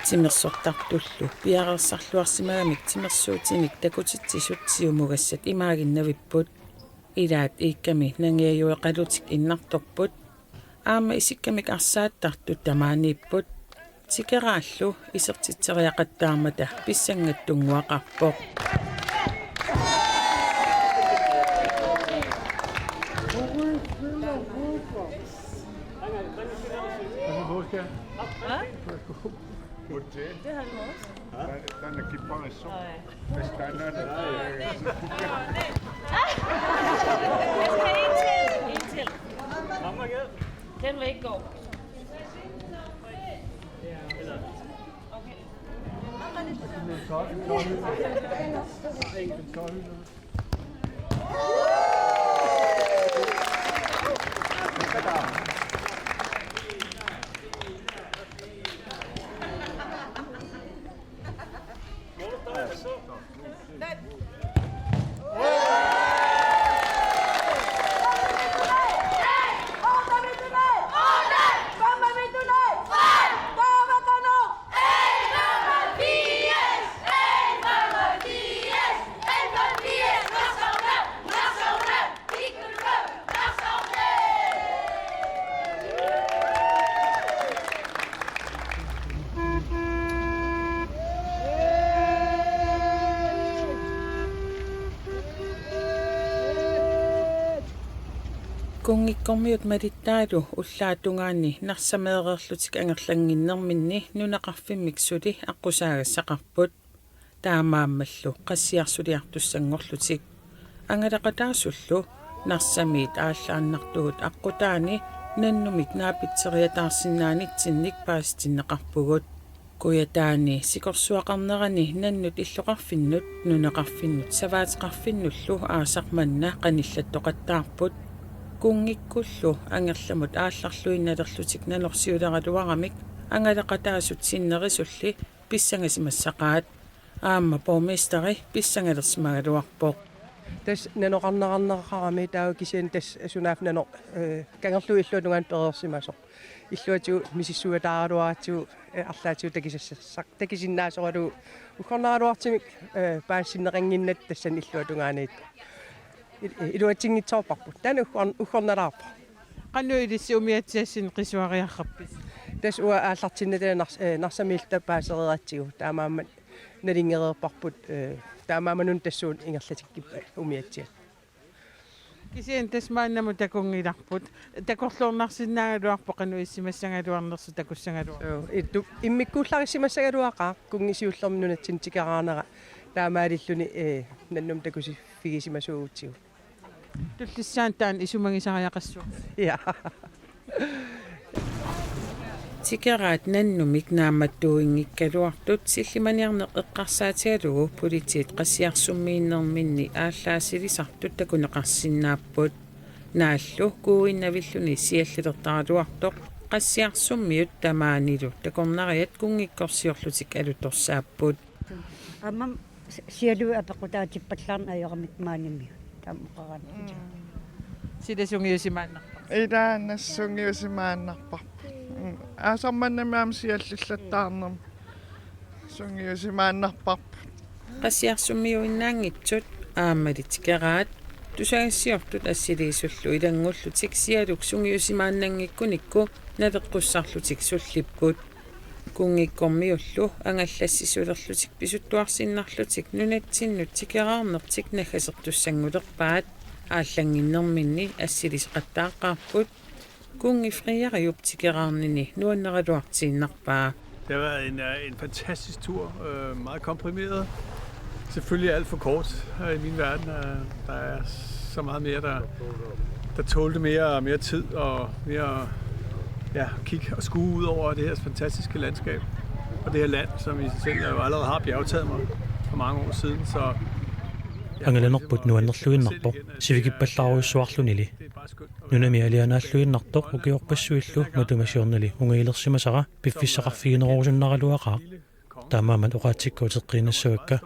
Timersortartullu piareersarluarsimagamik timersuutinik takutitsisut siumugassat imaaginnavipput. Ilaat iikkami nangiajueqalutik innartorput. Aamma isikkamik arsaattartut tamaaniipput. Tikeraallu isertitseriaqattaarmata pissanngakkunnguaqarpoq. Hvad? Det har du også. Den, den er gift bare i så. Nej. Hvis der er noget, der... En til, en til. Den vil ikke gå. Kunngikkormiut malittaalu ullaap tungaani Narsameereerlutik angerlannginnerminni nunaqarfimmik suli aqqusaagassaqarput. Taamaammallu qassiarsuliartussanngorlutik. Angalaqataasullu Narsamiit aallaannartugut aqqutaani nannumik naapitseriataarsinnaanitsinnik paasitinneqarpugut. Kujataani sikorsuaqarnerani nannut illoqarfinnut, nunaqarfinnut savaateqarfinnullu aasaq manna qanillattoqattaarput. Kunngikkullu angerlamut aallarluinnalerlutik nanorsiuleraluaramik angalaqataasut sinnerisulli pissangasimassaqaat. Aamma borgmesteri pissangalersimagaluarpoq. Tassa nanoqarneqarneqarami taava kisianni tassa sunaaffa nanoq, eh, kangerluup illuatungaani pereersimasoq. Illuatigut misissuataaraluaratsigu, eh, arlaatigut takisassaq, takisinnaasaralugu uggornaraluartumik, eh, paasitinneqannginnatta tassani illuatungaaniit. Il-, iluatsinngitsoorparput. Taanna uggor-, uggornalaarpoq. Qanoq ilissi umiatsiassinnut qisuariarpisi? Tassa uanga aallartinnata Nars-, eh, Narsamiilluta paasereeratsigu. Taamaammat nalunngereerparput, eh, taamaammat una tassuuna ingerlatikkipput umiatsiat. Kisianni tassa maannamut takunngilarput. Takorloornarsinnaagaluarpoq qanoq ilissimassagaluarnersut takussagaluarnersut. Joo, ittu immikkuullarissimassagaluaqaaq kunngit siullermik nunatsinni tikeraarnera taamaalilluni, eh, nannumik takusiffigisimagutsigu. Tullissaani taanna isumagisariaqassuugut. Ja. Tikeraat nannumik naammattuinngikkaluartut sillimaniarneq eqqarsaatigalugu politiit qassiarsummiinnerminni aallaasilisartut takuneqarsinnaapput. Naallu kuuinnavilluni siallilertaraluartoq qassiarsummiut tamaanilu takornariat kunngikkorsiorlutik alutorsaapput. Aamma sialuit apeqqutaatippallaarneq ajoramik maanimiut taama oqaraanni. Sila sungiusimaannarpa? Ilaanna sungiusimaannarparput. Mm. Aasaq mannami aamma siallillattaarnermi sungiusimaannarparput. Qassiarsummiuinnaanngitsut aammali tikeraat tusagassiortut assiliisullu ilanngullutik sialuk sungiusimaannanngikkunikku naleqqussarlutik sullipput. Kunngikkormiullu angallassisulerlutik pisuttuarsinnarlutik nunatsinnut tikeraarnertik naggasertussanngulerpaat aallannginnerminni assiliseqattaaqqaarput. Kunngi Frederiup tikeraarnini nuanneraluartiinnarpaa. Det har været en, øh, en fantastisk tur, øh, meget komprimeret. Selvfølgelig alt for kort, øh, i min verden. Øh, der er så meget mere, der, der tålte mere og mere tid og mere, ja, kigge og skue ud over det her fantastiske landskab og det her land, som i sig selv jo allerede har bjergtaget mig for mange år siden. Så jeg Angalanerput nuannerluinnarpoq, sivikippallaarujussuarlunili. Nunami alianaalluinnartoq ukiorpassuillu matuma siornali ungajilersimasara piffissaqarfiginerorusunnaraluaqaaq. Taamaammat oqaatsikka uteqqiinnassavakka,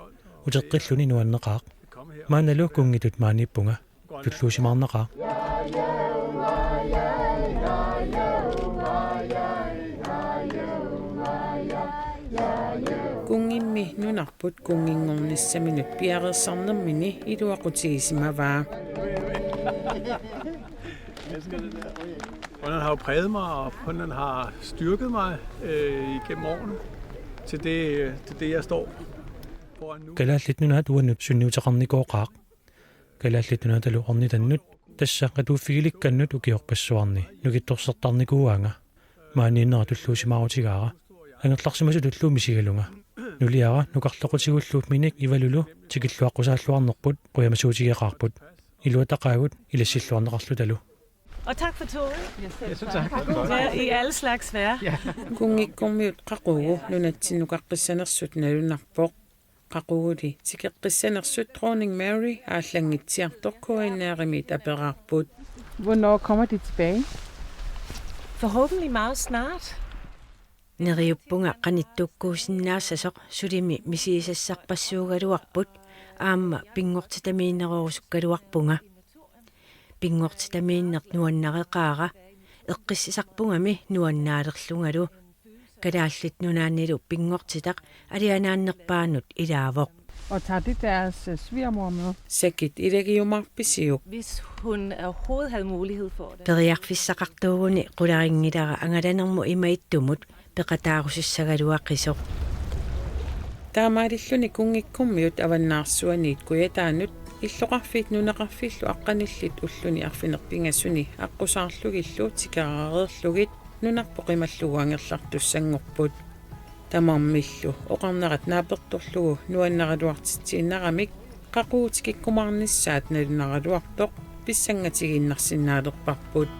uteqqilluni nuanneqaaq. Maannalu kunngitut maaniippunga. Tulluusimaarnaqaaq. Kunngimmi nunarput kunnginngornissaminut piareersarnermini iluaqutigisimavaa. Grønland har jo præget mig, og Grønland har styrket mig, øh, igennem årene til det, til det, jeg står foran nu. Kalaallit Nunaat uannut sunniuteqarnikooqaaq. Kalaallit Nunaatalu ornitannut, tassa atuuffigilikkannut ukiorpassuarni nukittorsartarnikuuaanga. Maaniinnera tulluusimaarutigaara. Angerlarsimasutullu misigalunga. Nuliara nukarlequtigullu minik Ivalulu tikilluaqqusaalluarnerput qujamasuutigeqaarput. Iluataqaagut ilassilluarneqarlutalu. Og tak for toget. Ja, selv tak. God vejr i alle slags vejr. Ja. Kunngikkormiut qaqugu nunatsinnukaqqissanersut nalunarpoq. Qaquguli tikeqqissanersut Dronning Mary aallanngitsiartoq K N R-imiit aperaarput. Hvornår kommer de tilbage? Forhåbentlig meget snart. Neriuppunga qanittuukkuusinnaassasoq sulimi misigisassarpassuugaluarput aamma pinngortitamiinnerorusukkaluarpunga. Pinngortitamiinneq nuannareqaara, eqqissisarpungami nuannaalerlungalu. Kalaallit Nunaannilu pinngortitaq alianaannerpaanut ilaavoq. Og tager de deres, øh, svigermor med? Sakit ilagiumaarpisiuk? Hvis hun overhovedet havde mulighed for det. Periarfissaqartuuguni qularinngilara angalanermut imaattumut peqataarusussagaluaqisoq. Taamaalilluni kunngikkormiut Avannaarsuaniit Kujataanut Illoqarfiit nunaqarfillu aqqanillit ulluni arfineq-pingasuni aqqusaarlugillu tikerareerlugit nunarput qimallugu angerlartussanngorput. Tamarmillu oqarnerat naapertorlugu nuannaraluartitsiinnaramik qaqugu tikikkumaarnissaat nalunaraluartoq pissangatigiinnarsinnaalerparput.